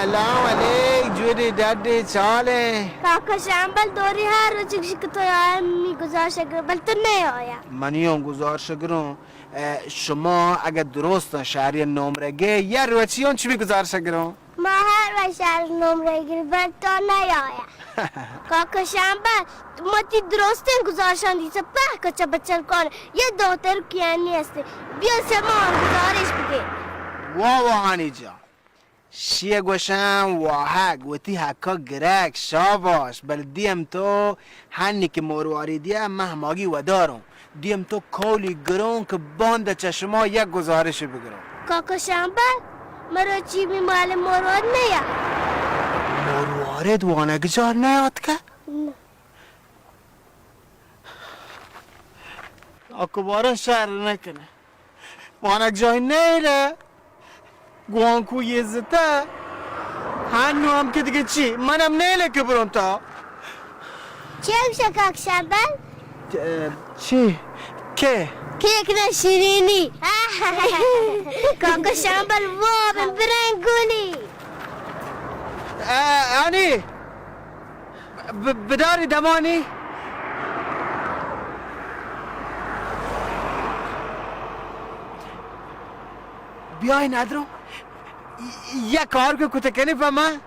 سلام علیک، جوڑے ڈڈے چالے؟ کاکا شامبل دوری ہر روچ گشی کہ تو آیا منی گزارش گرو، بل تو نہ آیا۔ منی ہم گزارش گروں، اے، شما اگہ درستاں شہری نمرہ گے، یا روچی ہم چمی گزارش گروں؟ ما ہر وقت شہر نمرہ گری، بل تو نہ آیا۔ کاکا شامبل، ما تی درستیں گزارشان دیسا پہ کچا بچل کن، یہ دوتر کیانی ہستے، بیا سما گزارش بگے۔ واہ واہ ہانی جان۔ شی گوشن واہگ، وتی حقا گرگ، شاباش، بل دیم تو ہنی کہ مرواری دیا، من ہماگی وداروں۔ دیم تو کولی گروں کہ باندا چہ شما یک گزارشے بگروں۔ کاکا شامبل، مروچی می مال مروارد نیا۔ مروارد وانگجاہ نیاتکہ؟ نہ۔ اکبارا شر نکنه. وانگجاہ نیله. گوانکو یزته. هنو هم که دیگه چی؟ منم نیله که برونتا. چی هم شکاک شامبل؟ اه، چی؟ که؟ کیک نه شیرینی. کاکا شامبل واب برنگونی. اه، انی. ب-، بداری دمانی. بیای ندرو. ی-، یک کار که کته کنی په من،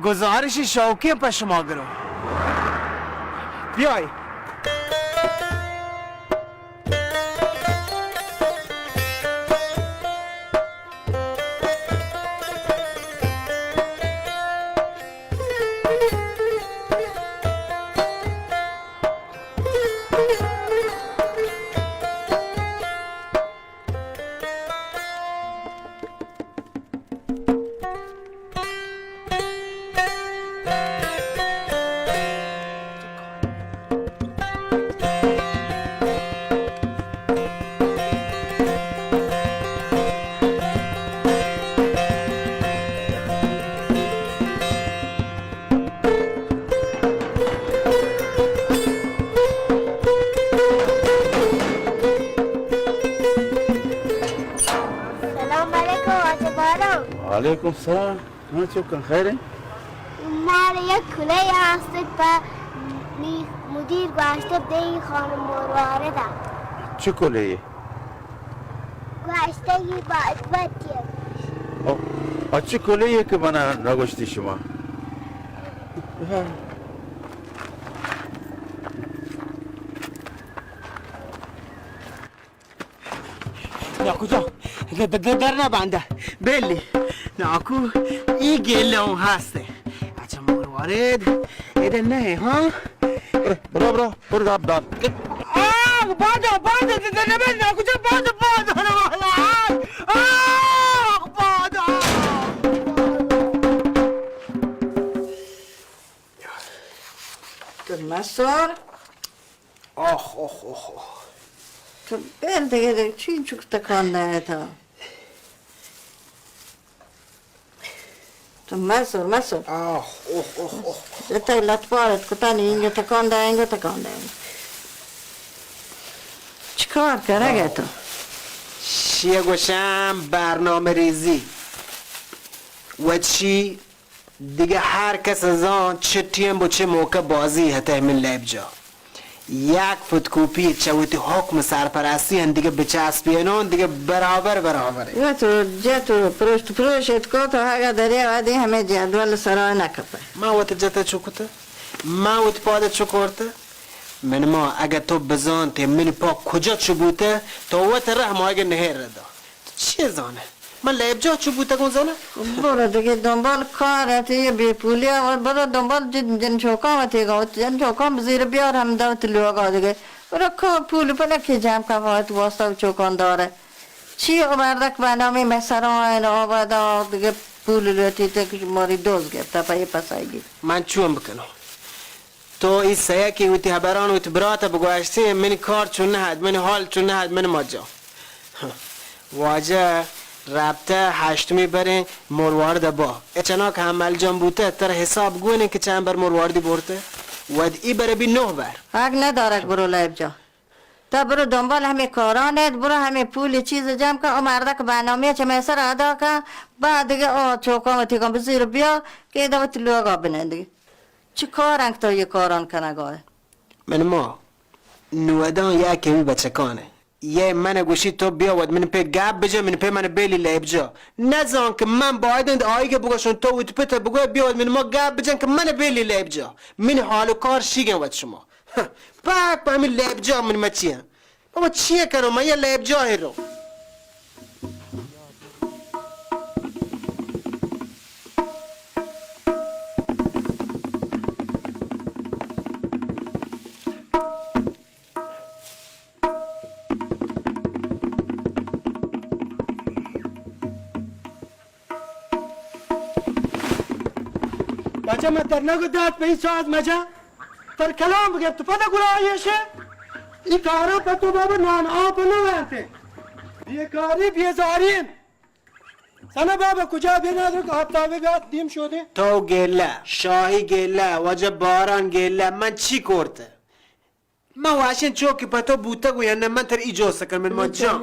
گزارش شوقی په شما گرو. بیای. سلام علیکم، واجہ باران. وعلیکم سلام. ہاں، چکن خیر ہے؟ مال یک کلے آستک پہ می مدیر گواشتہ دے خانم مروارد. چی کلے؟ گواشتگی باز بچے. او، اچی کلے یہ کہ منا نگوشتی شما. ناکو جان، د-، د-، د-، در نہ بندہ. بلی. ناکو، ای گیلہ اون ہستے. اچھا، مروارد، ادھر نہیں، ہاں؟ برو، برو، برو، گپ دار. آہ، بادو، بادو، د-، د-، نہ بند، ناکو جان، بادو، بادو، نہ والا، آہ، آہ، بادو. تو مسور. آخ، آخ، آخ، آخ. تو بل دیگه، دیگه چی چوک تکان دهه تا؟ تو مسور، مسور. آخ، آخ، آخ، آخ. زتا لطفارت کتانی، اینگه تکان ده، اینگه تکان ده. چیکار کنگه تو؟ شیه گوشم برنامه ریزی. و چی؟ دگہ ہر کس زان چہ ٹیم و چہ موقع بازی ہتہ من لیب جا. یک فتکوپی چہ وتی حکم سرپرستی ہن دگہ بچسپینان دگہ برابر برابر. یا تو جت و پروشت پروش اتکو تو اگا دریا ودی ہمیں جدول سرا نکپہ. ما وت جت چکتہ، ما وت پاد چکورتہ. من ما اگہ تو بزانتے من پا کجا چو بوتہ، تو وت رحم اگہ نہر ردا. چی زانه؟ من لیب جا چو بوتگون زانه؟ برو دیگه دنبال کار ات، یه بی پولی ات، برو دنبال جن، جن چوکان ات، یه گوت جن چوکان بزیر بیار هم دوت لوگا دیگه. برو کو پول پلکی جمع کن واسطه و چوکان داره. چی او بردک برنامه مسران آبادا دیگه پول لوتی تک ماری دوز گرتا پا یه پسایگی. من چون بکنم؟ تو ای سیاکی وتی ہبران وتی برات بگوشتی، منی کار چون نہد، منی حال چون نہد، من مجا. واجہ رابطہ ہشتمی بریں مروارد با. اے چناک حمل جان بوتہ، تر حساب گونے کہ چند بر مرواردی برتہ؟ ود ای بر بی نہ بر. حق ندارک برو لیب جا. تا برو دنبال ہمے کاران ات، برو ہمے پولی چیز جمع کن، او مردک برنامہ چہ مئے سر ادا کن، بعد دگہ او چوکاں وتی کن بزیر بیا کہ ادا وتی لوگا بنندگی۔ چی کار انت تو یہ کاران کنگا ئے؟ من ما نودان یا کمی بچکانے۔ یہ من گوشی تو بیا وت من پہ گپ بجا، من پہ من بیلی لیب جا۔ نزان کہ من باید انت آئی کہ بگوشن تو وتی پتہ بگو بیا وت من ما گپ بجن کہ من بیلی لیب جا۔ من حال و کار شیگن وت شما۔ پاک پہ ہمیں لیب جا من مچی ہاں۔ بابا چیے کرو، من یہ لیب جا ہی رو۔ بچہ من تر نگو دات پہ این ساز مجا۔ تر کلام بگرت پدا گڑا آئیش۔ ای کارا پہ تو بابا نان آپ نہ انت۔ بیکاری بیزاری انت۔ سنا بابا کجا بے نادر کہ آفتابے بیات دیم شودے۔ تو گیلہ، شاہی گیلہ، واجہ باران گیلہ، من چی کرتہ؟ من واشیں چوکی پہ تو بوتگ و یا نہ، من تر ای جوست کن من ما جان۔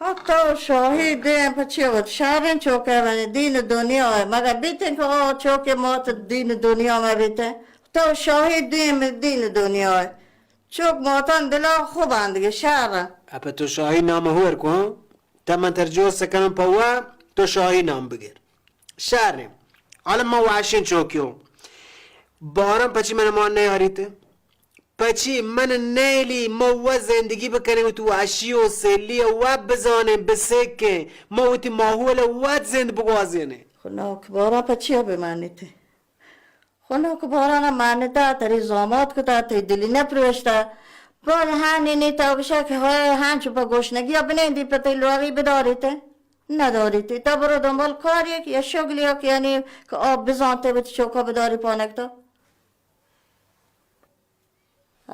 ہاں، تو شاہی دیم پہ چی وت شریں چوکے منی دین دنیا ئے، مگر بیتیں کہ او چوکے موت دین دنیا مہ بیتیں۔ تو شاہی دیم دین دنیا ئے۔ چوک موتان دلا خوب اندگی شر۔ اپہ تو شاہی نام ہور کو، ہاں؟ تا من تر جوست کنم پہ وا، تو شاہی نام بگر۔ شریں۔ حالا ما واشیں چوکیوں۔ باران پچی من ما نیاریت؟ پچی من نیلی، ما و زندگی بکنیں و تو واشی و سیلی و بزانیں، بسکیں، ما وتی ماحول و زند بگوازینیں۔ خو ناکو باران پچی بمانیت؟ خو ناکو باران مانتا، تری زامات کتا، تری دلی نپروشتا۔ بار ہانی نی تا گشا کہ ہائے ہانچو پہ گوشنگی بنیں دی پہ تئی لوغی بداریت۔ نداریت۔ تا برو دنبال کاری کہ یا شغلی کہ یعنی کہ آپ بزانتے وتی چوکا بداری پانک تا۔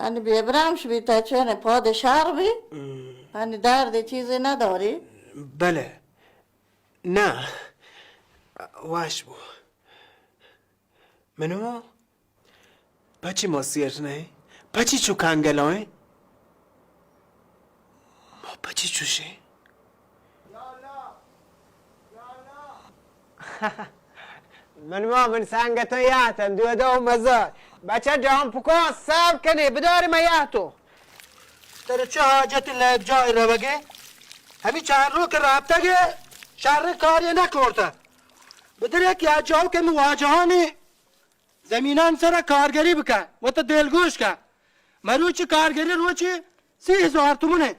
ہنی بے برمش بی تا چون پاد شر بی۔ ہم۔ ہنی درد چیزی نداری۔ بلے۔ نہ۔ واش بو۔ منو پچی ما سیر نہ ایں؟ پچی چو کنگل ایں؟ ما پچی چوشیں؟ من ما من سنگتاں یاتن، دو دو مزار۔ بچہ جان پکا صبر کنے، بداری ما یاتو۔ ترا چہ حاجت لیب جاہ روگے؟ ہمی چند رو کہ رابطہ گے شر کاری نہ کرتا۔ بدرے کہ آ جاؤ کہ من واجہانی زمینان سرا کارگری بکن، وت دلگوش کن۔ مروچی کارگری روچی سی ہزار تومنے۔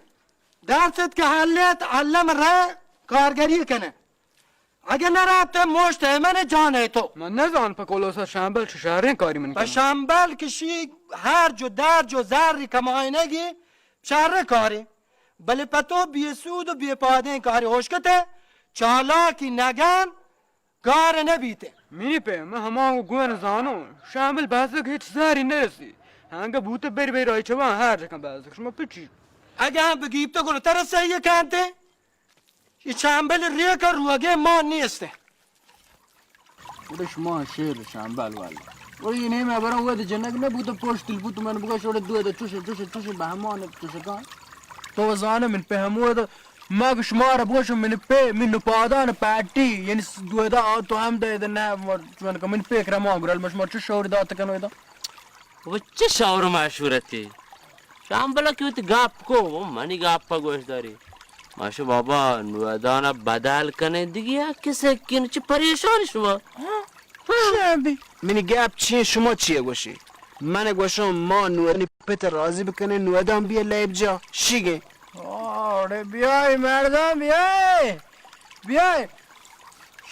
درست کہ حلیت، علم رہ کارگری کنے۔ اگہ نہ رابطہ مشت ہے من جان ہے تو۔ من نزان پہ کلوسا شمبل چہ شریں کاری من پہ کنم۔ شمبل کشی ہر جو در جو زری کمائنگی شر کاری۔ بلے پہ تو بے سود و بے پادیں کاری ہوشکتے۔ چالاکی نگن کار نہ بیت۔ منی پیم، من ہما گون زانوں، شامل بازگ ہچ زاری نرسی۔ ہنگا بوت بر بر آئی چوان ہر جکن بازگ۔ شما پچی؟ اگہ ہم بگیپت گڑا ترا صحیح کانتے؟ یہ شامبل ریکا روگے ما نیستے۔ گڑا شما شیر شامبل والا۔ گڑا یہ نیمہ برا ود جنگ نہ بوت پوش تل بوت من بگا شوڑ دو دا چوش چوش چوش بہمان چوش کان۔ تو زانہ من پہ ہمود، ما گو شمارا بگوشم من پہ، من نپادان پاٹی، یعنی س-، دویدا آ تو ہم دے دے نہ، مر-، چون کہ من پہ کرا ما گرل مش مر چو شور دات کنو ادا۔ و چہ شور مشورتی؟ شامبلا کہ وتی گپ کو، و منی گپ گوش داری۔ ماشو بابا، نودانا بدل کنے دگہ یا کسے کن چہ پریشان شما؟ ہاں؟ شابی۔ منی گپ چیئے، شما چیئے گوشی؟ من گوشم ما نودانی پت راضی بکنیں، نودان بیئے لیب جا، شیگیں۔ اوڑے بیائے مردان بیائے، بیائے۔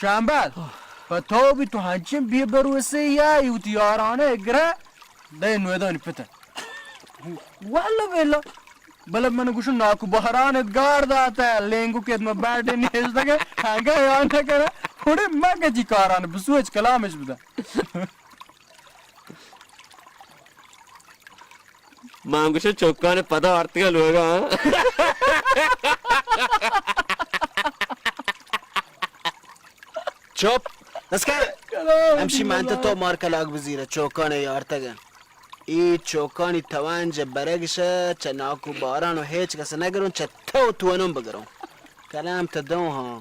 شامبل، پہ تو بی تو ہنچیں بے بھروسے یا، وتی یارانے گرہ دے نودانی پت۔ واللہ باللہ۔ بلے من گوشم ناکو بہران ات گار داتا، لینگو کہ ما بیٹے نیشتگے، ہنگا یاد نہ کرا، پھوڑے مگہ جی کاران بسوچ کلامش بدا۔ من گوشم چکان پدا آرتگا لوگا، ہاں۔ چپ، بس کر۔ ہمشی من تو مار کلاگ بزیرہ، چکان یارتگا۔ اے چوکانی توانج برگش چہ ناکو باران و ہیچ کس نگرون، چہ تو توانون بگرون. کلام تو دو ہاں.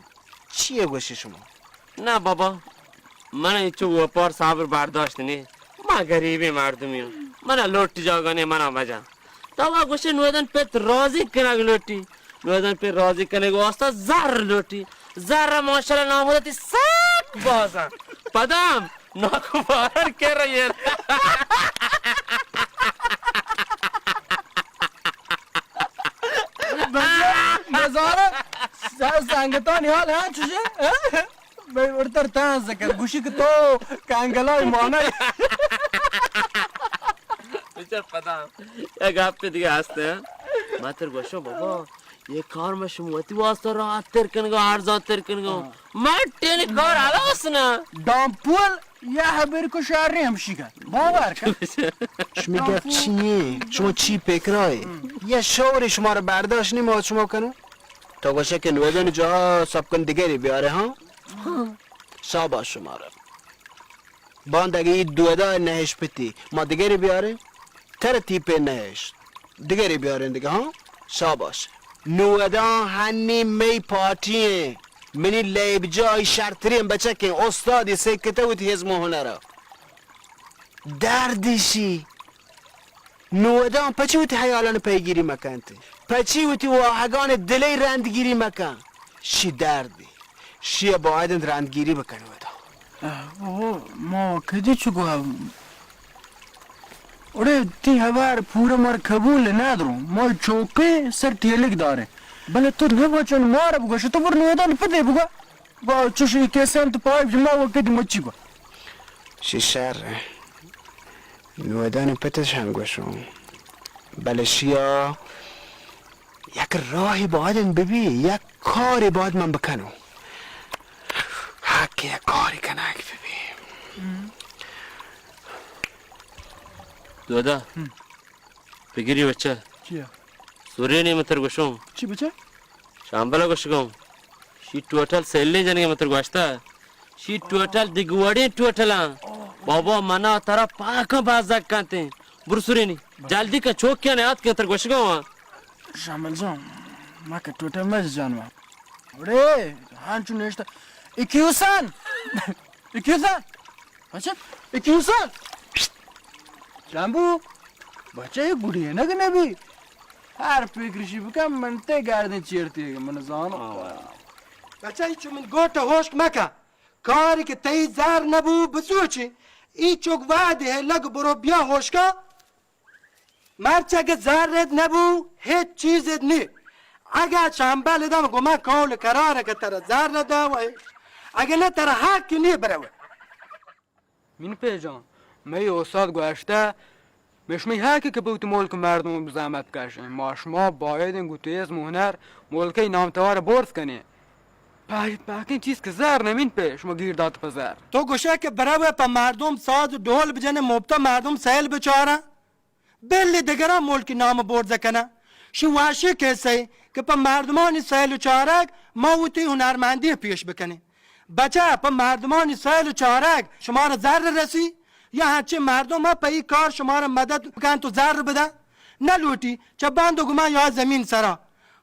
چیے گوشی شما؟ نہ بابا، من انچو وپار صبر برداشت نی. ما غریبیں مردمی ہوں. منا لوٹی جاگہ نی، منا مجا. تو وا گوشے نودن پت راضی کنگ لوٹی. نودن پت راضی کنگ واسطہ زر لوٹی. زر ماشاءاللہ نام ہوتی سک بازا. پدام ناکو باران کر رہی ہے. بزار، بزار، س-، سنگتانی حال ہاں چوشے؟ ہاں؟ بھئی، ورتر تاں زکر گوشی کہ تو کانگلائی مانا. بچار پدا، یک گپے دیگہ ہست ہے. ما تر گوشو بابا، یہ کار ما شما وتی واسطہ راحت تر کنگا، ارزان تر کنگا. ہاں. ما ٹیلی کار حلاس نا. ڈامپول یا حبر کو شہر ہمشی کا. باور کن. شمی گپ چیے؟ شما چی پکرائے؟ یا شور شما را برداشت نی، ما شما کنو. تو گوشے کہ نویدن جا سب کن دیگری بیارے، ہاں؟ شاباش شما را. باند اگه ای دودا نهش پتی، ما دیگری بیارے؟ تر تیپے نهش. دیگری بیارے دیگه، ہاں؟ شاباش. نویدان ہنی می پارٹی ہیں. منی لیب جای شرترین بچکیں استادی سکته وتی حزم و هنره. دردشی. نودان پچی وتی حیالان پیگیری مکنت؟ پچی وتی واهگان دلی رندگیری مکن؟ شی دردی. شی باید انت رندگیری بکن ودا. آه، او، ما کدی چو گو؟ اڑے تی حبر پورا مر قبول نداروں. ما چوکے سر ٹیلک دارے. بلے تو نبچن مار بگوش، تو بر نودان پتے بگو. با چوشی کیسے انت پای جما وقت مچی گو. شی شر. نودانی پتش ہم گوشوں. بلے شیا یک راہی باید انت ببی، یک کاری باید من بکنوں. حق یک کاری کنگ ببی. دودا، بگری بچہ. چیا؟ سورینی من تر گوشوں. چی بچہ؟ شامبلا گوشگوں. شی ٹوٹل سیلیں جنگے من تر گوشتا. شی ٹوٹل دگوڑیں ٹوٹلاں. بابا منا ترا پاکاں بازگ کنتیں. برو سورینی. جلدی کن چوکیاں یاد کن تر گوشگوں. شامل جان، ما کہ ٹوٹل مج جان ما. اڑے، ہانچو نشتا. اکیوسان! اکیوسان! بچہ، اکیوسان! جامبو، بچہ، یہ گڑی ہے نا کہ نبی؟ ہر فکر شی بکن، من تے گردن چیرتی ہے، من زانو. بچہ، یہ چو من گوٹ ہوشک مکا. کاری کہ تئی زر نبو بسوچی. ای چوک وعدے ہے، لگ برو بیا ہوشکا. مرچی اگہ زر ات نبو، ہچ چیز ات نی. اگہ چمبل ادم گو من قول قرار کہ ترا زر ندا و اگہ نہ ترا حق نی برو. مین پہ جان، مئی استاد گوشتہ، مشمی حق کہ بوت ملک مردم زحمت کشیں. ما شما باید گو تیز مہنر ملک نام توار برز کنیں. پاکیں چیز کہ زر نمین پہ شما گیر دات پہ زر. تو گوشے کہ برو پہ مردم ساز ڈول بجنے مبتا مردم سیل بچارا. بلے دگراں ملکی نام برز کناں. شی واشی کسے کہ پہ مردمانی سیل و چارگ ما وتی ہنرمندی پیش بکنیں. بچہ، پہ مردمانی سیل و چارگ شمارا زر رسی؟ یا ہنچیں مردم پہ ای کار شمارا مدد بکن تو زر بدا؟ نہ لوٹی، چہ بند و گمان یا زمین سرا.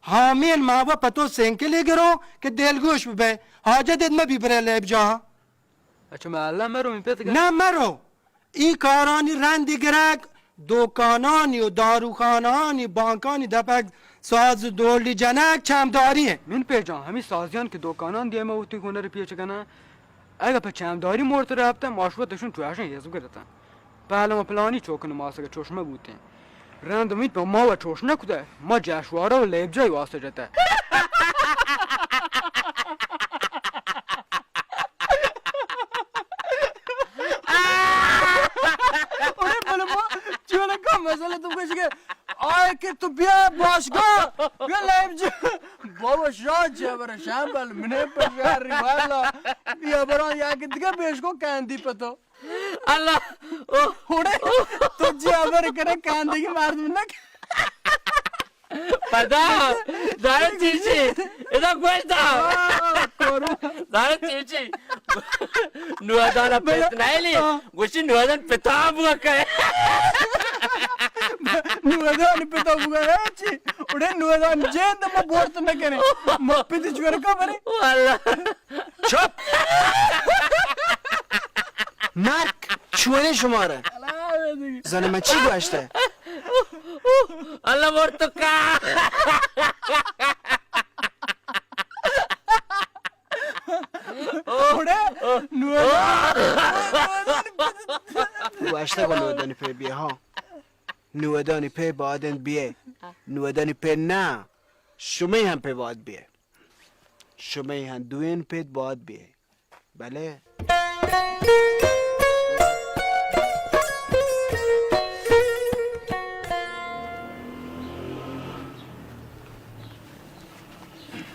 ہامین ما و پہ تو سینکلی گرو کہ دلگوش ببے، حاجت ات مبی برے لیب جاہا. اچھا، ما اللہ مرو می پت گا. نہ مرو. ای کارانی رندی گرگ، دکانانی و داروخانہانی بانکانی دپگ ساز و ڈولی جنگ چمداری انت. من پہ جان، ہمی سازیان کہ دکانان دیما وتی ہنر پیچ کنن، اگہ پہ چمداری مرت رپتن، ما شوت اشون چوشن حزب گرتن. پہلو ما پلانی چوکن ماسک چوشمہ بوتیں. رند امید پہ ما و چوش نکتہ، ما جشوارہ و لیبجای واسطہ جتہ. اڑے بلے ما چونکا مسئلہ تو کچھ کہ آئے کہ تو بیا باشگاہ، بیا لیب جا. بابا شاہ جبر شامبل منے پر شہر ری والا. بیا بران یا کہ دیگه بیش کو کندی پتو. اللہ. اوہ. اڑے تو جبر کرے کندی کی مردم نہ. پدا، دارے چیچی، ادا گوش دا. آہ، کورو. آ، چی، چی؟ نودان پت نئیلی؟ ہاں۔ گوشی نودان پتا بوگا کئے۔ نودان پتا بوگا نئے چی؟ اڑے نودان جند ما بورت نہ کنے۔ ما پت جوڑ کا بنے۔ واللہ۔ چپ! مرک چونے شمارا؟ زن من چی گوشتہ؟ اللہ مورتکا۔ اڑے نودان۔ گوشتہ گو نودانی پہ بیے، ہاں۔ نودانی پہ باید انت بیے۔ نودانی پہ نہ، شمئے ہم پہ باید بیے۔ شمئے ہم دوئین پہ باید بیے۔ بلے۔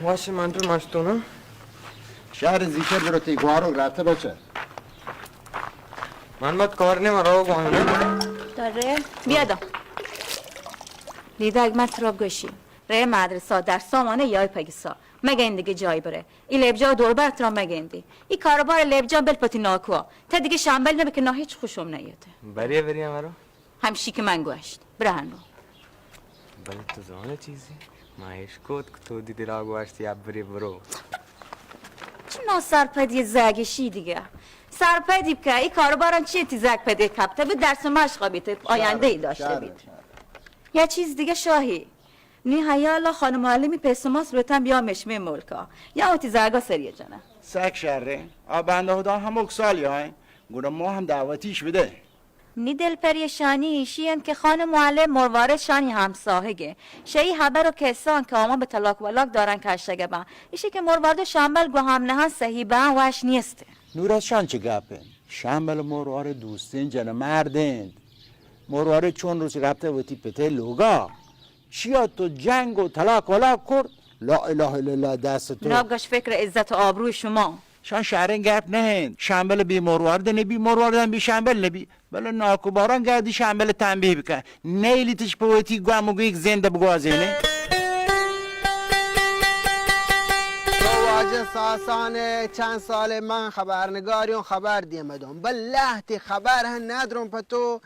وش من تو مستونم۔ شہر زیتر برو تی گوارو رفته بچه۔ من بات کار نیم رو گوانه۔ داره؟ بیا دا۔ دیدگ من ترا گوشی۔ رے مدرسا، درسا مانه یای پگسا۔ مگه این دیگه جای بره۔ ای لبجا دور بر ترا مگندی۔ ای کاروبار لبجا بل پتی ناکوا۔ تا دیگه شنبل نبه که نا هیچ خوشم نیته۔ بری بری مرو۔ ہمشی کہ من گوشت، برہنو۔ بلے تو زانئے چیزے؟ ما اشکت کہ تو دی دلا گوشت یا بری برو۔ چی ناسرپدی زگشی دیگه؟ سرپدی بکن، ای کاروباران چی تی زگ پدی کپته بود، درس و مشقا بیته، آینده ای داشته بیت. یا چیز دیگه شاهی. نی حیالا خانم معلمی پیسماس روتن بیا مشمه ملکا. یا وتی زگا سریه جنه. سک شره. آ بنده خدا هم اکسال یا، گڑا ما هم دعوتیش بده. منی دل پریشانی ایشی انت کہ خانم معلم مروارد شانی ہمساہگے۔ شہ ای ہبر و کسان کہ آمان بہ طلاق ولاق دارن کشگہ بان۔ ایشی کہ مروارد و شمبل گوہام نہن صحیح بان وش نیست۔ نورا شان چہ گپ انت؟ شمبل و مروارد دوستین جن و مرد انت۔ مروارد چون روچ رپتہ وتی پتئے لوگا۔ چیا تو جنگ و طلاق ولاق کرد؟ لا اله الا الله دست تو۔ جناب گش فکر عزت و آبروی شما۔ شان شریں گپ نہ انت۔ شمبل بی مروارد نبی، مروارد ہم بی شمبل نبی۔ بلے ناکو باران گردی شمبل تنبیہ بکن۔ نیلیتش پہ وتی گم و گیگ زند بگوازینے۔ تو واجہ ساسان چند سال من خبرنگاری اوں خبر دیم دوں۔ بل لہتی خبر ہم ندروں پہ تو۔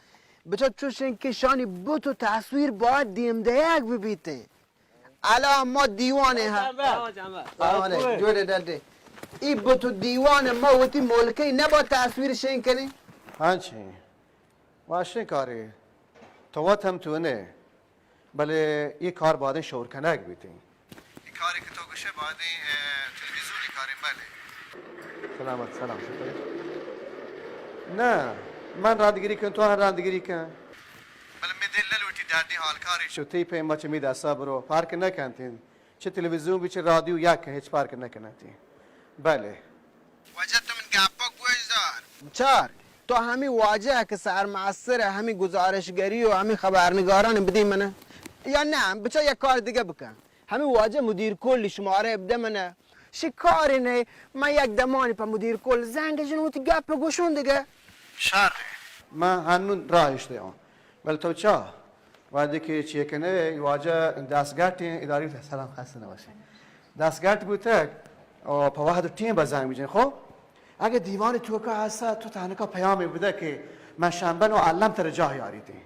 بچا چوشیں کہ شانی بت و تصویر باید دیم دیگ ببیتیں۔ الان ما دیوانے ہا۔ سلام علیکم۔ جوڑے ڈڈے۔ ای بت و دیوان ما وتی ملکے نبا تصویر شین کنی؟ ہنچیں۔ واشیں کارے۔ تو وت ہم تو نے۔ بلے ای کار بادیں شور کنگ بیتیں۔ ای کارے کہ تو گشے بادیں، اه، تلویزیونی کاریں، بلے۔ سلامت، سلام، شکر۔ نہ، من راندگیری کن، تو ہم راندگیری کن۔ بلے می دل نہ لوٹی ڈاڈی حال کاری شو، تئی پیما چہ می دستا برو، پارک نہ کنتین۔ چہ تلویزیون بی چہ رادیو یک ہچ پارک نہ کنتین۔ بلے۔ واجہ تو من گپا گوش دار۔ چار، تو ہمی واجہ کہ سرمستر ہمی گزارشگری و ہمی خبرنگاران بدی من۔ یا نہ، بچا یک کار دیگہ بکن۔ ہمی واجہ مدیر کل شمارہ بدہ من۔ شکاری نہ، من یک دمانی پہ مدیر کل زنگ جن وتی گپ گوشون دیگہ۔ شر۔ من ہنون راہ اشتے ہوں۔ بلے تو چا؟ وہدے کہ چے کنے، واجہ دست گٹ ہیں، اداری سلام خستے نباشے۔ دست گٹ بوتگ، او پہ وہد ٹیم بزنگ بجن، خو؟ اگہ دیوان توکا ہسا تو تنکا پیامی بدہ کہ من شمبل و علم تر جاہ یاریتیں۔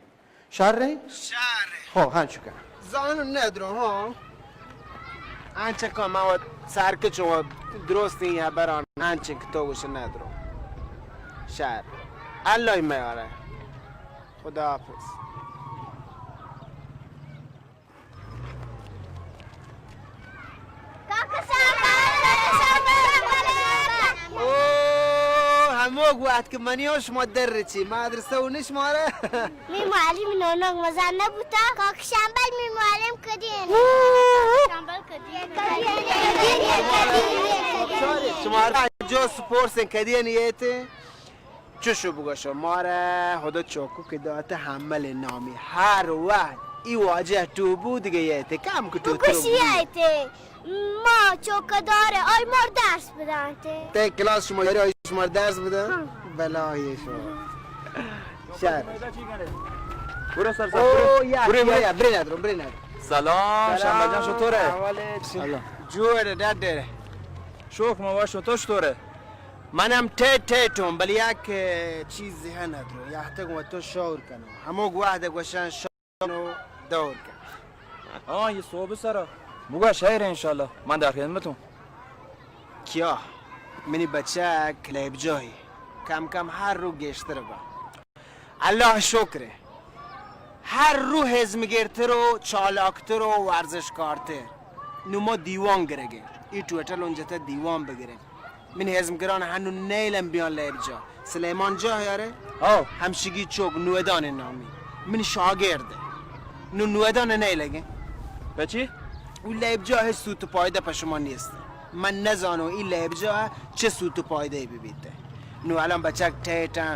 شر ہیں؟ شر ہیں۔ خو، ہاں چکا۔ زانو ندرو، ہاں۔ انچکا ما و سرکچ و درستیں یا بران انچک تو گوش ندرو۔ شر۔ اللہ میارہ۔ خدا حافظ۔ او، ہمو گوات کہ منی و شما در رچی، مدرسہ و نش مارا۔ می معلم نونک مزن نبوتا، کاک شمبل می معلم کدین۔ شمبل کدین۔ شما جو سپورس کدین یه تے؟ چشو بگوشو، مارا خدا چوکو کہ داتہ حمل نامی۔ ہر وقت ای واجہ ٹوبو دیگہ یے تے کم کٹو تو کشی آئے تے۔ ما چوکہ دارے، آئی مار درس بدانتے۔ تے کلاس شما یاری آئی شما درس بدن؟ ہاں۔ بلا یہ شما۔ شر۔ برو سر سر، او، برو۔ یا، برو، یا، برو۔ یا، برین ادرو، برین ادرو۔ سلام، شمبل جان، چطوره؟ احوالت؟ سلام۔ جوڑ، ڈڈ۔ شوک ما وشوں، تو چطورے؟ منم ٹیٹ ٹیٹوں، بلے یک چیز ذہن ءَ درو، یہتگ و تو شور کنو۔ ہمو گوہد گوشن شور کنو دور کن۔ ہاں، یہ صوب سرا۔ بگا شہر انشاءاللہ، من در خدمتوں۔ کیا؟ منی بچک لیب جاہی کم کم ہر رو گیشتر با۔ اللہ شکر، ہر رو ہزمگرتر و چالاکتر و ورزشکارتر۔ نو ما دیوان گرگیں، ای ٹویٹر لونجتا دیوان بگریں۔ من ہزمگران ہنو نیلم بیان لیب جا۔ سلیمان جاہ یارے؟ ہاو۔ ہمشگی چوک نودان نامی۔ من شاگرد۔ نو نودان نیلگیں۔ بچی؟ او لیب جاہ سوت پایدہ پہ شما نیست۔ من نزانو ای لیب جاہ چه سوت پایدہ ببیت۔ نو الان بچک ٹیٹن۔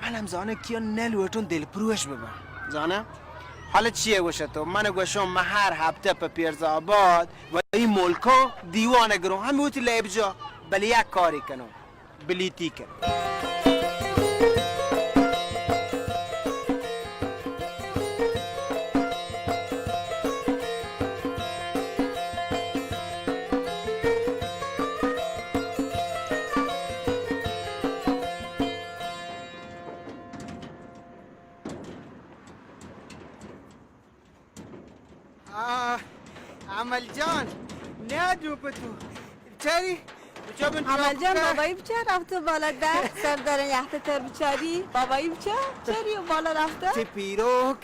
من ہم زاناں کیا نلوٹوں دلپروش بباں۔ زاناں؟ حالا چیے گوشے تو؟ من گوشوں من ہر ہپتہ پہ پیرزآباد و ای ملکاں دیوان گروں، ہمے وتی لیب جا، بلے یک کارے کنوں، بلیتی کنوں۔ آ، امل جان، نیا جو پہ تو۔ بچاری، بچار من امل جان، بابایی بچار رفته بالا در، سر در یخت تر بچاری، بابایی بچار، چاری و بالا رفته۔ چی پیروک،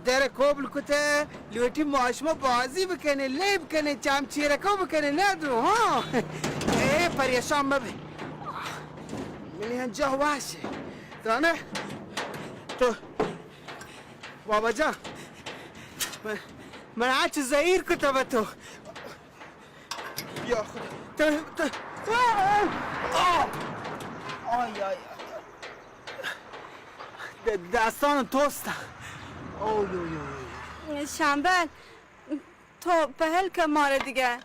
در کوبل کته، لوٹی ما شما بازی بکنه، لیب کنه، چام چیرکو بکنه، نه درو، ها؟ اے، پریشان مبه۔ منی انجا واشه۔ زانه؟ تو بابا جان، من، من هرچی زهیر کتم به تو۔ یا خدا۔ تو، تو، آه! آه! آی، آی، آی، آی۔ د-، دستان توست۔ آی، آی، آی، آی۔ شنبل، تو پهل که ماره دیگه۔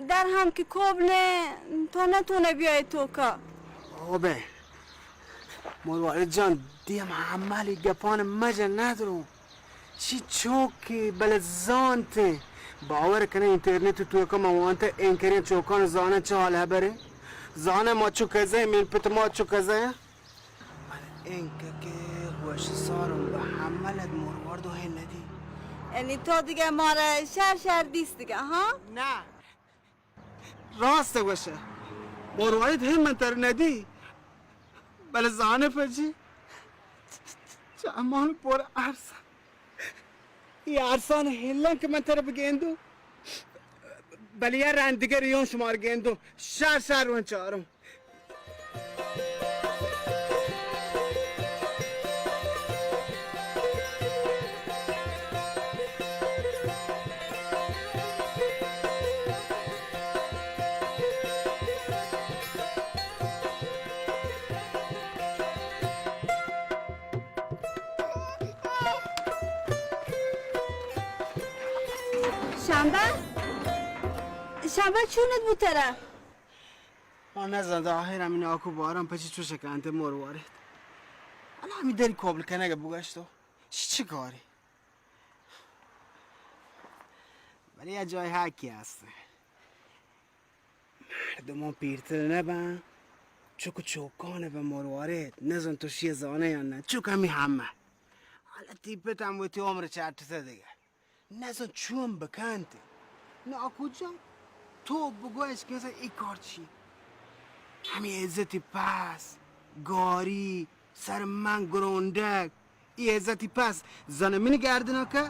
در هم که کوب نه، تو نتونه بیای توکا۔ آبه۔ مروارد جان، دیم حمل گپان مجه ندرو۔ چی چوکی بلے زانت۔ باور کنه اینترنت توکا من وانت اینکرین چوکان زانه چه حال هبره۔ زانه ما چو کزه، من پت ما چو کزه۔ من اینکه که هوش سارم به حملت مروارد و هی ندی۔ یعنی تو دیگه ماره شر شر دیست دیگه، ها؟ نه۔ راست گوشه۔ مروارد هم من تر ندی۔ بلے زانه پجی؟ چه امان پر ارسان۔ ای ارسان هلن که من تر بگندو۔ بلے یا رندگه ریون شمار گندو۔ شر شر رون چارم۔ شنبه؟ شنبه چونت بوتره؟ ما نزانت آخر همین آکو باران پچی چو شکنت مروارد۔ حالا همین دری کابل کنگ بگشتو۔ چی چه کاری؟ ولی یه جای حقی هست۔ مردمان پیرتر نبن، چک و چوکان به مروارد، نزان تو شی زانه یا نه، چک همی همه۔ حالا تیپت هم وتی عمر چرتته دیگه۔ نزان چون بکنت۔ ناکو جان، تو بگوش که مثلاً ای کار چی؟ همی عزتی پس، گاری، سر من گرونڈک، ای عزتی پس، زن من گردنا که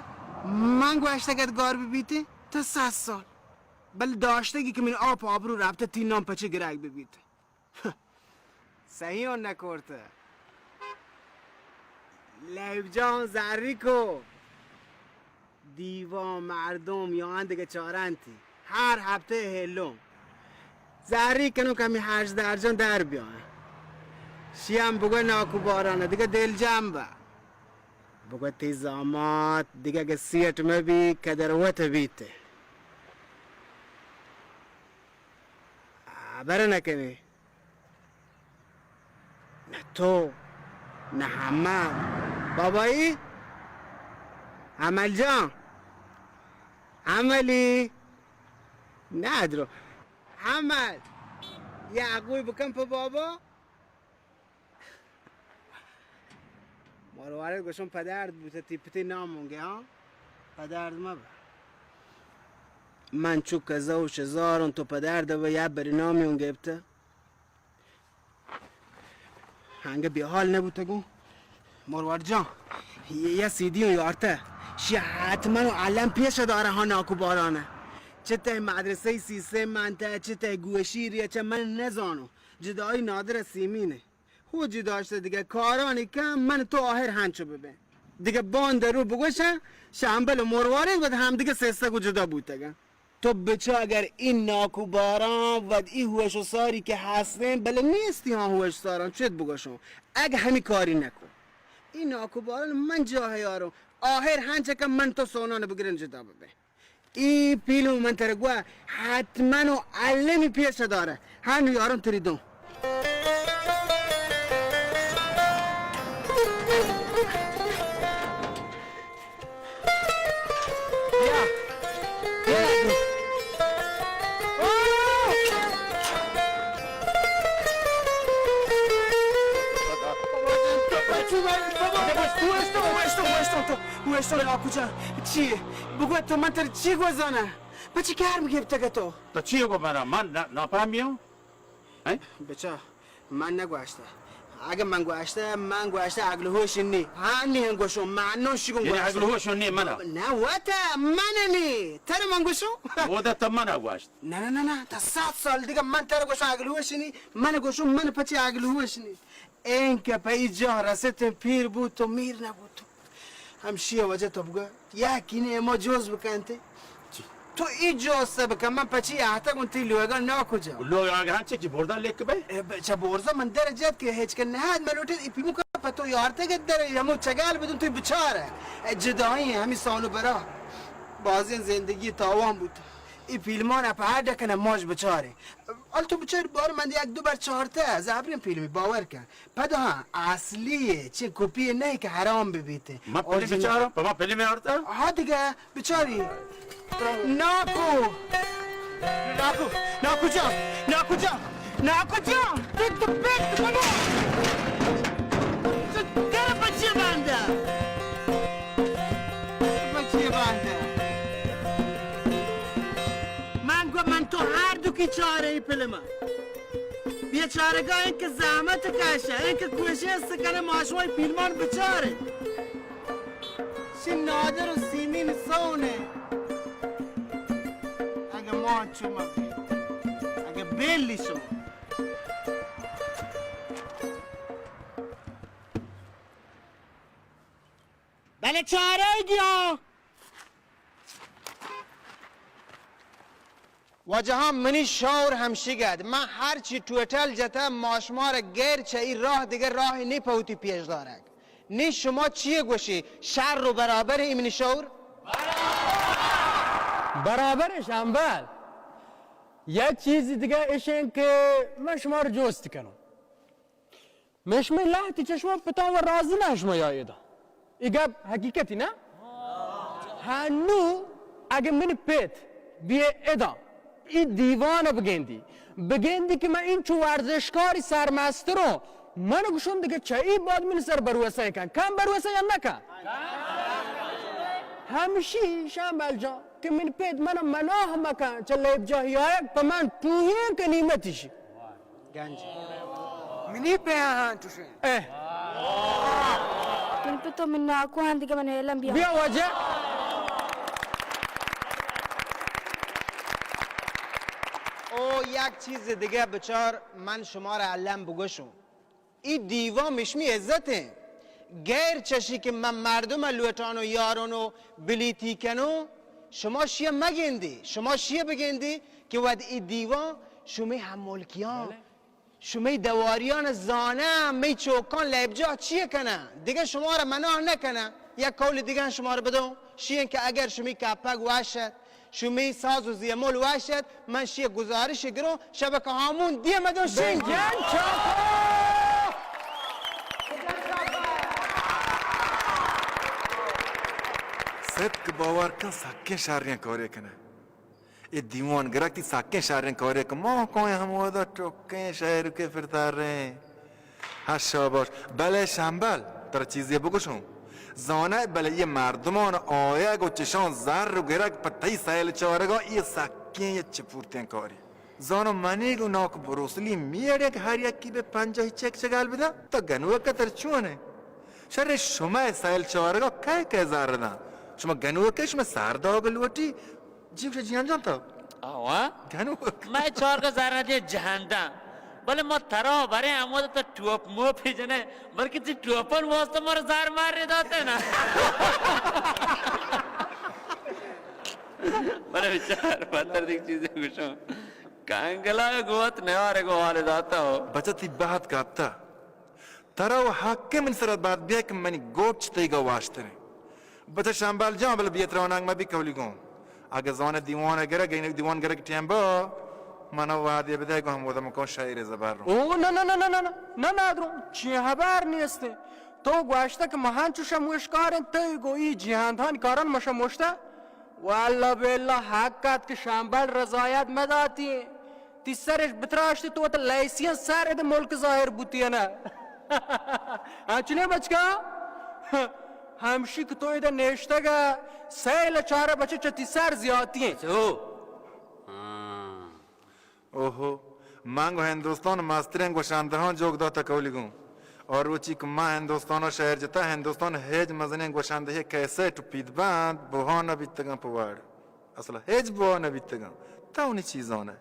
من گوشتگت گار ببیتی، تا صد سال۔ بل داشتگی که من آپ آبرو رفته تی نام پچه گرگ ببیت۔ سهی اون نکرته۔ لیب جان زری کو۔ دیوان مردم یا اندگه چارنتی۔ هر هفته هلون۔ زری کنو کمی هرج درجان در بیان۔ شیام بگو ناکو بارانه دیگه دل جمع به۔ بگو تی زامات دیگه اگه سیٹ مبی کدر وت بیته۔ خبر نکنی۔ نه تو، نه حمل۔ بابایی؟ حمل جان؟ حملی؟ نه درو۔ حمل، یا عقوی بکن پہ بابا. مروارید گوشم پدرد بوته، تی پتی نام اونگه ها. پدرد مبه. من چو کزا و شزارون تو پدرد به یا بری نامی اون گپته. هنگه بی حال نبوتگو. مروار جان، یه، یه سیدی و یارته. شی حتما و علم پیش داره ها ناکو بارانه. چه ته مدرسه سیستم منته، چه ته گوشی ریچه من نزانو. جدایی نادر سیمینه. هو جی داشته دیگه کارانی کم من تو آهر هنچو ببین. دیگه بان درو بگوشه شنبل و مروارید بود هم دیگه سسته و جدا بوتگن. تو بچا اگر این ناکو باران ود ای هوش و ساری که هستن، بله نیستی ها هوش ساران، چت بگوشم. اگه همی کاری نکن، این ناکو باران من جا هیارم، آهر هنچه که من تو سونان بگیرن جدا ببین. ای پیلو من تر گوا حتما و علمی پیش داره. هنو یارم تری دون. بیا. بیا. تو اشتو، تو اشتو، تو اشتو، تو اشتو، ناکو جان. چی؟ بگو تو من تر چی گوزانه؟ پچی کار گپتگ تو؟ تو چی گو برا؟ من نا-، ناپهمیو؟ ہیں؟ بچا، من نگوشته. اگه من گوشته، من گوشته عقل هوش نی. ها نی هم گوشو، من نو شگون یعنی گوشته. عقل هوش نی منا؟ نه وته، من نی. تر من گوشو؟ او ده تو منا گوشت. نه، نه، نه، نه، تا صد سال دیگه من تر گوشم عقل هوش نی. من گوشو، من پچی عقل هوش نی. این که په ای جا رسیت پیر بود تو میر نبود تو. همشی وجه تو بگو، یکی نه ما جوز بکنتی. چی؟ تو ای جوز بکن، من پچی احتا گون تی لوگا ناکجا. لوگا هنچه کی بردا لک بی؟ اه، ب-، چه برزا من در جت که هیچ که نهاد من لوٹت ای پیمو که پتو یارته که در یمو چگل بدون توی بچاره. اه، جدایی همی سانو برا. بازی زندگی تاوان بود. ای پیلمان په هر دکنه ماش بچاره. حال تو بچار بار من یک دو بار چارته، زبرین پیلمی باور کن. پدا ها، اصلی چه کپی نه که حرام ببیته. من پلی بچارم، پا ما پلی میارتا؟ ها دیگه، بچاری. ناکو. ناکو، ناکو جان، ناکو جان، ناکو جان. تو تو پیت بابا. تو در بچه بنده. بچه بنده. من گو من تو هر دو کی چاره ای پلی من. بیچارگا اینکه زحمت کشه، اینکه کوشش کنه ماشوای پیلمان بچاره. شی نادر و سیمین سونه. اگه ما چوما، اگه بیلی شما. بله چاره گیا. واجهان منی شور همشیگد، من هرچی ٹوٹل جته ماشمار غیر چه ای راه دیگه راهی نی پوتی پیش دارگ. نی شما چیه گوشی؟ شر و برابر ای منی شور؟ برابرش انبل. یک چیز دیگه اشین که من شما رو جست کنم. من شمئے لہتی چہ شما پتاں و راضی نہ شما یا ادا. اے گپ حقیقتی نہ؟ ہنو اگہ منی پت بیئے ادا، اے دیوان بگندی، بگندی کہ من انچو ورزشکاری سرمستروں، من گوشم دگہ چہ اے بعد منی سر بھروسہ کن، کن بھروسہ یا نہ کن؟ ہمشی شمبل جان کہ منی پت من مناہ مکن چہ لیب جاہی آیگ، پہ من ٹوہیں غنیمتی شی. گنج. منی پہ آہاں چوشیں. اے. من پہ تو من ناکو آں دگہ من علم بیا. بیا واجہ. او یک چیز دگہ بچار من شمارا علم بگوشوں. ای دیوان مشمی عزت ہیں. غیر چشی کہ من مردم لوٹانو یارونو بلیتی کنو، شما شیئے مگندی، شما شیئے بگندی کہ وت ای دیوان شمی ہم ملکیان، بلے. شمی دواریان زانہ، می چوکان لیبجاہ چیئے کنہ؟ دگہ شما را مناہ نکنہ. یک قول دگہ شما را بدوں، شیئے کہ اگر شمی کپگ وشت، شمی ساز و زیمل وشت، من شیئے گزارش گروں، شبکہ ہامون دیئے مدوں شنگ. بجن چاکو! صدق باور کن سکیں شریں کارے کنہ. اے دیوان گرگ تئی سکیں شریں کارے کہ ما کائیں ہمودا ٹکیں شہر کے پرتاریں۔ ہاں شاباش۔ بلے شمبل، ترا چیزے بگوشوں۔ زانئے بلے یہ مردمان آیگ و چشان زر و گرگ پہ تئی سیل چارگا یہ سکیں یہ چپورتیں کاری۔ زانو منی گو ناک بروسلی میڑ یک ہر یکی بہ پنجاہی چک چگل بدن، تو گنوک تر چون ئے؟ شر شمئے سیل چارگا کئے کئے زر داں؟ شما گنوک ئے، شما سر داگ لوٹی؟ جی گوشے جیان جان تو؟ آوا؟ گنوک۔ مئے چارگا زر ندے جہندم۔ بلے ما ترا بریں ہمودا تو ٹوپ موپی جنے، بلکہ تئی ٹوپن واسطہ مارا زر مار داتے نا۔ بلے بچار، پتر دیکھ چیزے گوشوں۔ کانگلا گوت نیارے گو حال داتا ہو۔ بچہ تئی بہت کپتا۔ ترا و حق من سر بات بیا کہ منی گوچ تئی گا واشتریں۔ بچہ شمبل جان، بلے بیت رونگ مہ بی کولی گوں۔ اگہ زانہ دیوان گرگ، گینک دیوان گرگ ٹیم با، منا وعدے بدے گو ہمودا مکان شاعر زبر رو۔ او نہ، نہ، نہ، نہ، نہ، نہ، نہ، درو، چی حبر نیستے۔ تو گوشتہ کہ مہان چو شموشکاریں، تئی گو ای جہاندان کاران مشموشتہ۔ واللہ باللہ حق ات کہ شمبل رضایت مداتی۔ تی سرش بتراشتی تو وت لیسیاں سر اد ملک ظاہر بوتی نا۔ اچنے بچکا؟ ہمشی کہ تو اد نیشتگا سیل چارہ بچے چہ تی سر زیاتی ہیں۔ ہاں۔ اوہو، من گو ہندوستان مستریں گوشندہاں جوگ داتا کولی گوں۔ اور روچی کہ من ہندوستان شہر جتا، ہندوستان ہیج مزنیں گوشندہی کیسٹ و پید بند بہا نہ بیتگاں پہ وڑ۔ اصلا ہچ بہا نہ بیتگاں۔ تو نی چی زانئے؟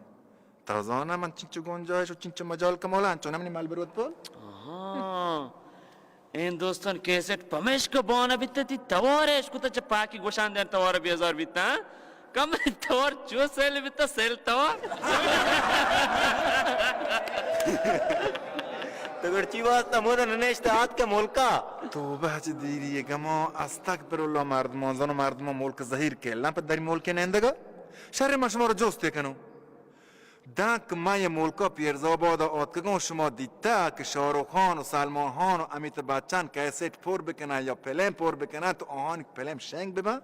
تو زانئے من چنچو گنجائش و چنچو مجال کمولان، چونہ منی مال بروت پول؟ آہاں۔ ہندوستان کیسٹ پمیشکا بہا نہ بیتہ، تی توار اشکتہ چہ پاکی گوشان دین توار بیزار بیتہ، ہاں؟ کم توار چو سیل بیتہ، سیل توار۔ تو گڑ چی واسطہ مودا ننشتہ آتکہ ملکا؟ توبہ چہ دیری گما، استغفر اللہ، مردمان زنو مردمان ملک زہیر کیلاں پہ دری ملک نندگا۔ شر ما شما رو جوستے کنو۔ دانکہ ما یہ ملکا پیرزآبادا آتکگوں، شما دیتہ کہ شاہ رخ خان و سلمان خان و امیتابھ بچن کیسٹ پر بکنن یا پلم پر بکنن تو آہانی پلم شنگ ببن۔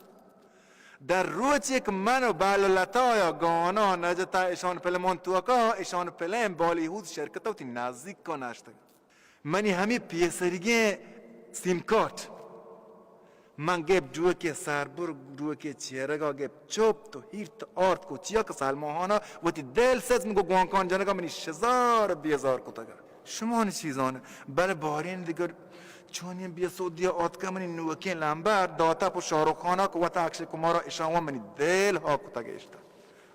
در روچے کہ من و بل و لتایا گانا نجتا اشان پلمان توکا، اشان پلم بالی ووڈ شرکتا وتی نزیکا نشتگ۔ منی ہمے پیسریگیں سیم کارٹ۔ من گپ ڈوکے سربر، ڈوکے چیرگا گپ چپ تو ہیرت آرت کو چیا کہ سلمان خانا وتی دل سز من گو گوانکان جنگا منی شزار بیزار کتگا۔ شما نی چیزان، بلے بارین دگر چونیں بے سودیا آتکا منی نوکیں لمبر داتا پہ شاہ رخ خانا کو وتا اکشے کمارا اشاں منی دل ہا کتگ اشتا۔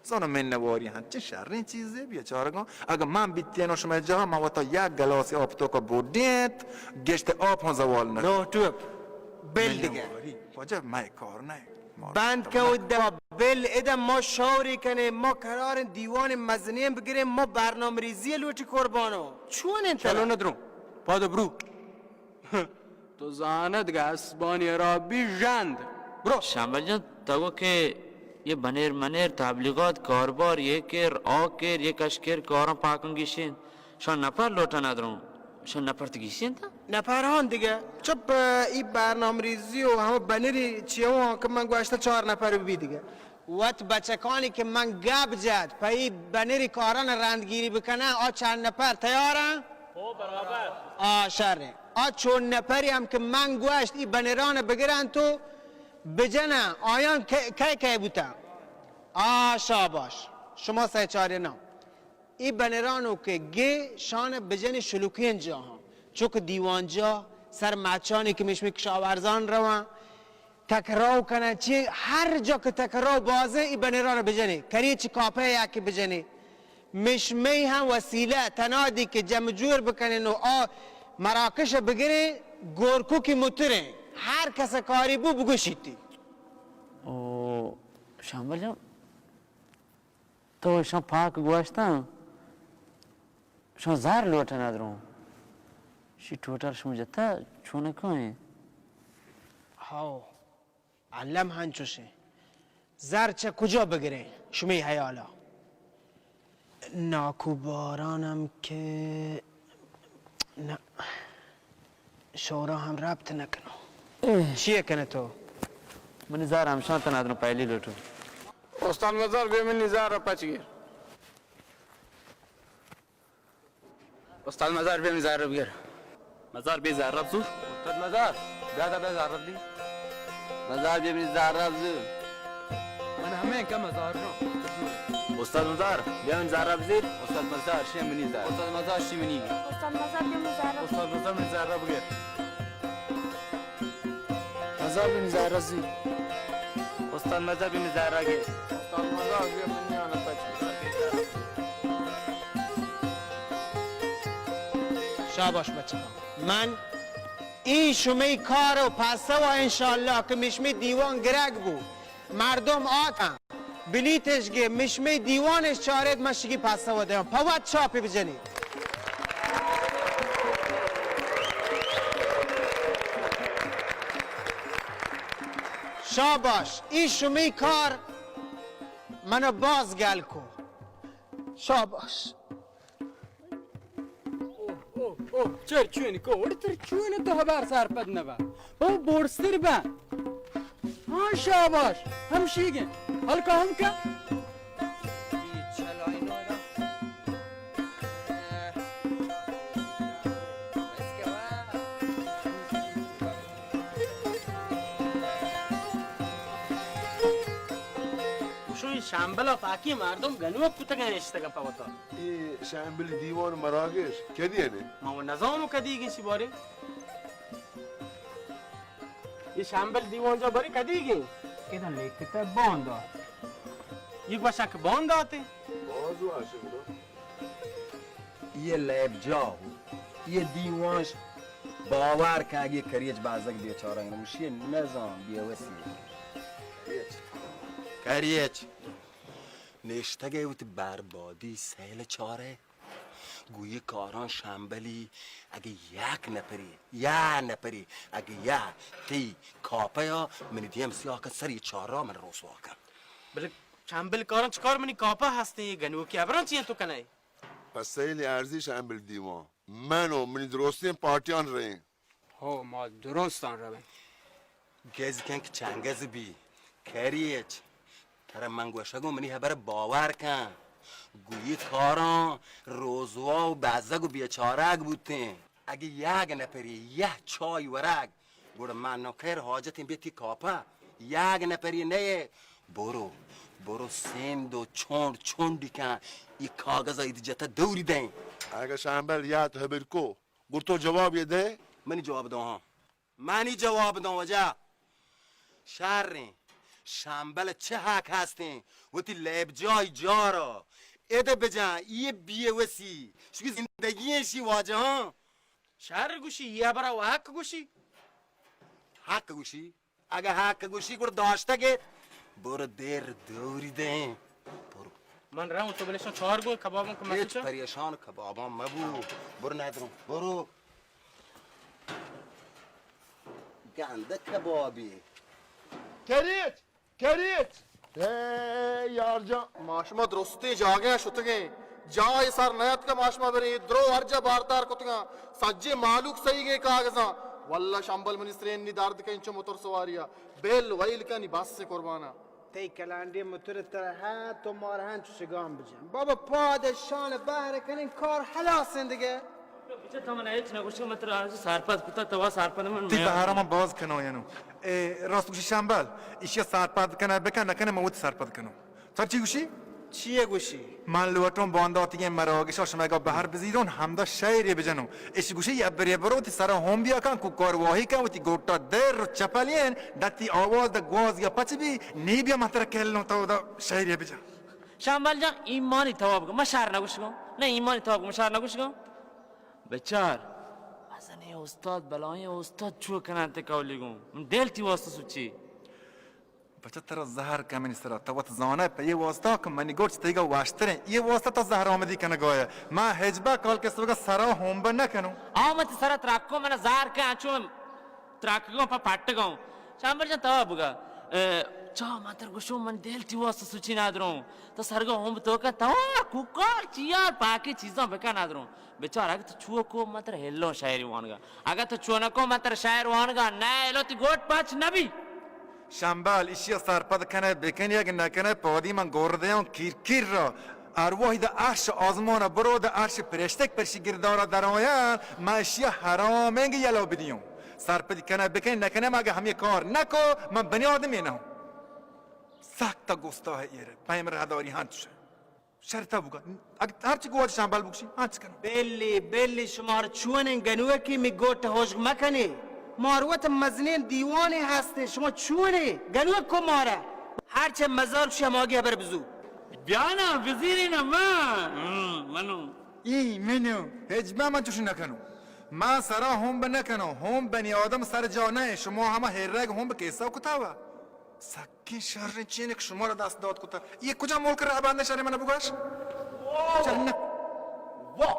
زانو منواری ہنچیں شریں چیزے، بیچارگاں۔ اگہ من بیتیناں شمئے جاہا، من وتا یک گلاسے آپ توکا بوڈینت، گشت آپ ہم زوال نہ۔ نو ٹوپ، بل دگہ۔ منواری، واجہ مئے کار نہ۔ بند کن و دوا بل ادا ما شوری کنیں، ما قراریں دیوان مزنیں بگریں، ما برنامہ ریزی لوٹی قربانو۔ چون انت؟ چلو ندرو، پادو برو۔ تو زانت گہ اسبانی حرابی ژند۔ برو۔ شمبل جان، تو گو کہ یہ بنیر منیر تبلیغات کاربار یہ کر، آ کر، یہ کش کر، کاراں پاکاں گیشین۔ شان نپر لوٹا ندروں۔ شان نپر تو گیشین تا؟ نپر ہان دیگہ۔ چپ، ای برنامہ ریزی و ہمہ بنری چیو کہ من گوشتہ چار نپر بی دیگہ۔ وت بچکانی کہ من گپ جت، پہ ای بنری کاران رندگیری بکنن، آ چند نپر تیارن؟ ہو، برابر۔ آ، شریں۔ آ چون نپری ہم کہ من گوشت، ای بنران بگرن تو بجنن، آیان کئے، کئے، کئے بوتن؟ آ، شاباش۔ شما سہ چارے نہ۔ ای بنرانو کہ گے شان بجنی شلوکین جاہاں۔ چک دیوان جا، سر مچانی کہ مشمی کشاورزان روان۔ تکرو کنن، چی ہر جا کہ تکرو بازیں، ای بنران بجنی۔ کری چی کاپے یا کہ بجنی۔ مشمی ہم وسیلہ تنادی کہ جمع جور بکنن و آ مراکش بگریں، گورکو کی متریں۔ ہر کس کاری بو بگوشیتی۔ او شمبل جان، تو اشاں پاک گوشتاں، اشاں زر لوٹن ندروں۔ شی ٹوٹل شما جتا چون کائیں؟ ہاو، الم ہنچوشیں۔ زر چہ کجا بگریں شمی حیالا؟ ناکو بارانم کہ نہ، شورا ہم ربط نہ کنو۔ اے۔ چیے کنے تو؟ منی زر ہمشان تنا دنو پہلی لوٹو۔ استاد مزار، بیا منی زہر ءَ پچ گیر۔ استاد مزار، بیا منی زہر ءَ بگیر۔ مزار، بیا زہر ءَ بزور۔ استاد مزار، بیا دا بیا زہر ءَ بزور۔ مزار، بیا منی زہر ءَ بزور۔ من ہمے کہ مزار نہ۔ استاد مزار، بیا منی زہر ءَ بزیر۔ استاد مزار، شی منی زہر۔ استاد مزار، شی منی۔ استاد مزار، بیا منی زہر ءَ۔ استاد مزار، منی زہر ءَ بگیر۔ مزار، بیا منی زہر ءَ بزیر۔ استاد مزار، بیا منی زہر ءَ گیر۔ استاد مزار، بیا منی آن ءَ پچ۔ شاباش بچکاں، من اے شمئے کار ءُ پسو ءَ انشاءاللہ کہ مشمئے دیوان گرگ بو، مردم آتاں بلیتش گے، مشمئے دیوانش چاریت، من شگی پسو ءَ دیاں، پہ وت چاپی بجنی۔ شاباش، اے شمئے کار من باز گل کو۔ شاباش۔ اوہ، اوہ، اوہ، چر چونی کو، وڑ تر چونی تو ہبار سرپد نبا۔ او بورستر با۔ ہاں، شاباش۔ ہمشیگیں۔ ہلکا ہم کا۔ گوشو اے شمبل ءَ پاکی مردم گنوک کتگ ءُ نشتگ ءَ پہ وتا۔ اے شمبل دیوان مراگش کدی انے؟ ما و نزانو کدیگیں شی بارے۔ اے شمبل دیوان جا بارے کدیگیں؟ ادا لیکتا باندا۔ یہ گوشا کہ باندا تے۔ باز واشنگ۔ یہ لیب جا ہو۔ یہ دیوانش باور کن اگے کریچ بازگ بیچارہ نمشی نظام بیوسی۔ کریچ۔ کریچ۔ نشتگ ءَ وتی بربادی سیل چارئے۔ گوں اے کاراں شمبلی اگہ یک نپری، یا نپری، اگہ یا تئی کاپہ یا منی دیم سیاہ کن سری چارا من رسوا کن۔ بلے شمبل کاراں چکار منی کاپہ ہستیں، اے گنوکی ہبراں چی انت تو کنئے؟ پہ سیل ارزی شمبل دیوان من و منی درستیں پارٹیان رئیں۔ ہو، ما درستاں رویں۔ گز کن کہ چنگز بی، کریچ، ترا من گوشگوں منی ہبر باور کن۔ گوئی کاراں روزوا و بزگ و بیچارگ بوتیں۔ اگہ یگ نپری، یہ چای ورگ، گڑا من نوکر حاجتیں بیتی کاپا۔ یگ نپری نئے، برو، برو سند و چونڈ چونڈی کن، ای کاغذ ایدی جتا دوری دیں۔ اگہ شمبل یات ہبر کو، گڑ تو جواب یہ دے؟ منی جواب دو ہاں۔ منی جواب دو وجہ۔ شریں۔ شمبل چہ حق ہستیں؟ وتی لیب جای جارا۔ اد بجن، یہ بیوسی۔ شکی زندگی ہیں شی واجہاں۔ شر گوشی، یہ برا و حق گوشی۔ حق گوشی؟ اگہ حق گوشی گڑ داشتگ ات، برو دیر دوری دیں۔ برو۔ من رہوں تو بلشاں چار گو کبابوں کو ہچ مسجد۔ پریشان کباباں مبو۔ برو ندروں۔ برو۔ گندہ کبابی۔ کریچ! کریچ! اے یار جان، ما شما درستیں جاگہ ءَ شتگیں، جاہ ءَ سر نیاتکہ ما شما بریں، اے درو ہر جا باردار کتگاں، سجیں مالوک سہیگیں کاغذاں۔ واللہ شمبل منی سرین نی درد کن چو موتر سواری ءَ، بیل ویل کنی بس قرباناں۔ تئی کلانڈی موتر ترا ہاں، تو مار ہاں چو شگان بجن۔ بابا پاد شان بہر کنیں کار ہلاس اندگہ۔ بچہ تو من ہچ نہ گوشگ، من ترا سرپد کتا، تو سرپد من تئی میان۔ بہارا من باز کنو ینو۔ اے، راست گوشی شمبل، ایشی سرپد کنه بکن، نکنه من وتی سرپد کنو۔ تو چی گوشی؟ چیه گوشی؟ من لوٹون بانداتیگیں مراگشا شما گا بهر بزیرون، همدا شعری بجنو۔ ایشی گوشی، یه بری برو وتی سرا هم بیا کن، کوکار واهی کن، وتی گوٹا در و چپلین، دتی آواز دا گواز یا پچ بی، نی بیا من ترا کلون تو دا شعری بجن۔ شمبل جان، ایمانی تواب گو، من شعر نگوشگم۔ نه، ایمانی تواب گو، من شعر نگوشگم۔ بچار، مزنیں استاد، بلائیں استاد، چو کننت کولی گوں؟ من دل تی واسطہ سوچی۔ بچہ ترا زہر کمنی سرا، تو وت زانئے پہ یہ واسطہ کہ منی گوٹ تیگا واشتریں۔ یہ واسطہ تو زہر آمدی کنگایا۔ ما ہجبا کال کے سوگا سرا ہومبا نہ کنوں۔ آ من تی سرا ترکوں، من زہر کن، انچو ترکگوں پہ پٹگوں۔ شمبل جان تو بگا۔ اے، چا من تر گوشوں من دل تی واسطہ سوچی ندروں۔ تو سرگا ہومب تو کن، تو کوکار چیار پاکی چیزاں بکن ندروں۔ بچار، اگہ تو چو کو، من ترا ہلوں شاعری وانگا۔ اگہ تو چو نہ کو، من ترا شاعر وانگا نہ ہلوں، تی گوٹ پچ نبی۔ شمبل، ایشی ءَ سرپد کنئے بکن، یک نکنئے پادی من گور دیاں کیر کیر را. ارواحی دہ عرش آزمان ءَ برو، دہ عرش پرشتگ پرشی گردار ءَ درآیان، من ایشی ءَ حرامیں یلہ بدیوں. سرپدی کنئے بکن، نکنئے من اگہ ہمے کار نکو، من بنی آدمے نہ ہوں. سخت گستاہ ایر، پیم رہداری ہنچ. شرطہ بوگا، اگہ ہرچی گوات شمبل بگشی، ہنچ کنو. بلی، بلی، شمار چونیں گنوکی می گوٹ ہوشگ مکنی. ماروت مزنین دیوانے ہستے، شما چونیں گنوک کو مارا. ہرچے مزار شی ہماگی ہبر بزو. بیانا، بزیرینا ما. ہم، منو. ای منو، ہچ با من چوش نکنو. ما سرا ہم بنکنو، ہم بنی آدم سر جا نہ، شما ہما ہرگ ہم بکیسا کتاوا. سک کہ شریں چینک شمارا دست دات کتا. یہ کجا ملک رہبند شر من بگوش؟ واہ! چل نہ. واہ!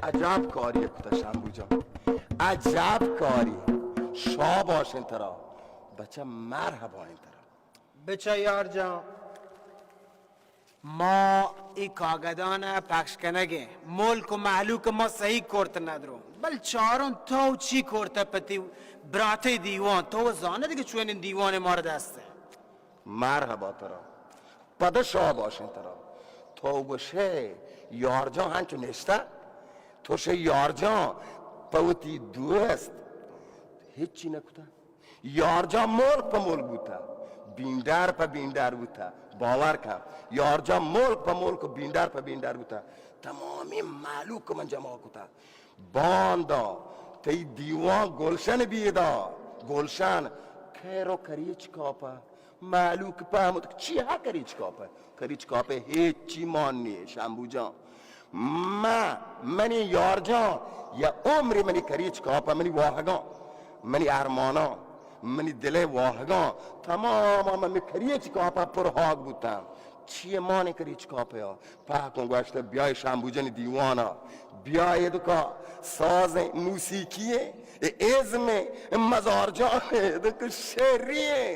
عجب کاری کتا شمبو جان. عجب کاری. شاباش انت ترا. بچہ مرحبا انت ترا. بچہ یار جان. ما اے کاگدان ءَ پخش کنگ ءَ ملک و مہلوک ما سہی کرت ندرو، بل چارن تو چی کرت پتی براتے دیوان، تو زانہ دگہ چونیں دیوان مارا دست. مرحبا ترا، پد شاباش انت ترا. تو گوشے یار جان ہنچو نشتہ، تو شے یار جان پہ وتی دوست ہچی نکتا. یارجان ملک پہ ملک بوتہ، بینڈار پہ بینڈار بوتہ. باور کن، یارجان ملک پہ ملک و بینڈار پہ بینڈار بوتہ. تمامی مہلوک من جمع کتہ. باندا تئی دیوان گلشن بیدا، گلشن. خیر و کریچ کاپہ، مہلوک پہمت چی ہا کریچ کاپہ؟ کریچ کاپہ ہیچی مان نیہ شمبو جان. من، منی یارجان، یا عمری منی کریچ کاپہ، منی واہگاں، منی ارماناں، منی دلے واہگاں، تمام منی کریچ کاپہ پر ہاگ بوتن. چیئے مانے کریچ کاپہ یا؟ پہکوں گوشتہ بیائے شمبو جانی دیوانا، بیائے دکا سازیں موسیقی اے، اے ازمیں مزار جان اے دک شعری اے.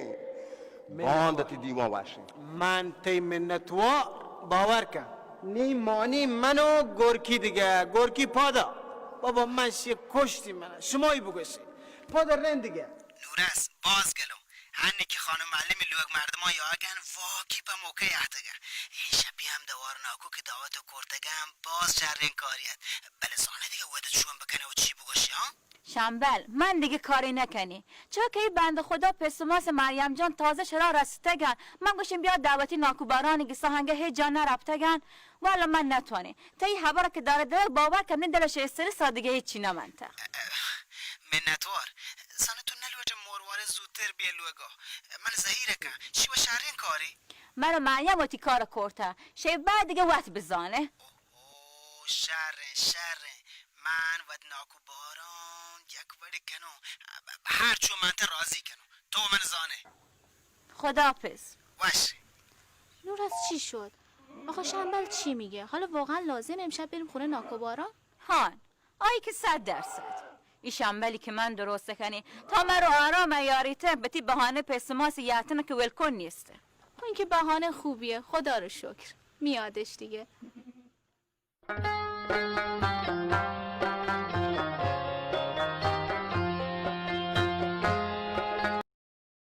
باند تی دیوان واشیں. من تئی منتوار، باور کن. نی مانی من و گورکی دگہ، گورکی پادا. بابا من شی کشتی من، شمایی بگوشی. پادا رند دگہ. نورس، باز گلو. ہنی کہ خانم معلم لوگ مردمان یا اگن واقعی پہ موقع احتگا. این شبی ہم دوار ناکو کہ دعوت و کرتگم باز شرین کاریت. بلے زانے دگہ ودا چون بکنه و چی بگوشی ها؟ شمبل، من دگہ کارے نکنی. چو کہ ای بند خدا پس و ماس مریم جان تازہ شرا رستگن. من گوشیم بیا دعوتی ناکو بارانی گسا ہنگہ ہیچ جا نرپتگن. والا من نتوانی. تئی ہبر کہ دارہ دلک باور کن، منی دلش استرس آ دگہ ہیچی نمنتہ. منتوار. زانے تو نلوٹے موروارے زودتر بیے لوگا. من زہیر کن. شی و شرین کاری. من و مریم وتی کار کرتہ. شی بعد دگہ وت بزانے. او، شریں، شریں. من وت ناکو باران یک وڑی کنوں. ہر چو من تہ راضی کنوں. تو من زانے. خداحافظ. وش. نورس چی شد؟ آخه شمبل چی میگه؟ حالا واقعا لازم امشب بریم خونه ناکو باران؟ هان، آی که صد درصد. ای شمبلی که من درست کنی، تا مرو آرام یاریته، بتی بهانه پس ماس یاتنه که ولکن نیسته. این که بهانه خوبیه، خدا رو شکر. میادش دیگه.